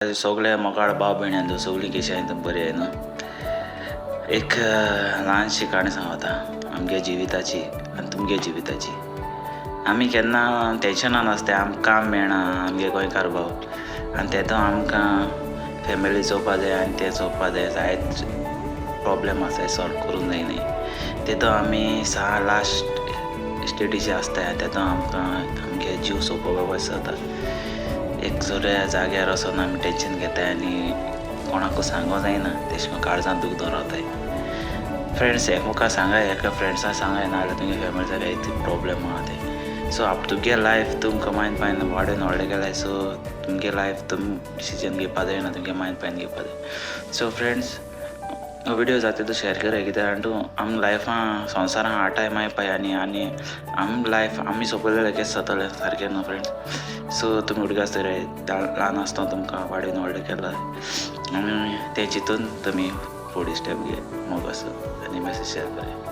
सगळे मोगाळ भाव भयण्यां सगळीं कशी आहाय तुमी बरी आहाय न्हू. एक ल्हानशी काणी सांगता आमगे जिविताची आनी तुमगे जिविताची. आमी केन्ना टेंशनान आसताय, आमकां काम मेळना आमगे गोंयकार भाव, आनी तेतून आमकां फॅमिली चोवपा जाय आनी तें चोवपा जाय, जायत प्रोब्लेम आसाय सॉल्व करूंक जायना. तेतून आमी सा लास्ट स्टेटीचे आसताय आनी तेतून आमकां आमगे जीव सोंपोवपा जाता. एक सगळ्या जाग्यार वचोन आमी टेंशन घेताय आनी कोणाकूय सांगो जायना, तेश कोन्न काळजान दूख दवरताय. फ्रेंड्स एकमेका सांगाय, एका फ्रेंड्सां सांगाय, नाजाल्यार तुमगे फॅमिलीच्या कांय प्रोब्लेम आहा ते. सो आप तुगे लायफ तुमकां मायन पायन वाडोवन व्हडलें केलाय, सो तुमगे लायफ तुम डिसिजन घेवपा जायना, तुमगे मायन पायन घेवपा जाय. सो फ्रेंड्स, हो विडियो जाता तो शेअर कराय, कित्याक तूं आम लायफां संवसारां आठाय माय पाय आनी आनी आम लायफ आमी सोंपयलें केस जातलें सारकें न्हू फ्रेंड्स. सो तुमी उडगास दवराय, ल्हान आसतना तुमकां वाडोवन व्हडलें केलां आनी तें चिंतून तुमी फुडें स्टेप घे. मोग आसूं आनी मॅसेज शेअर कराय.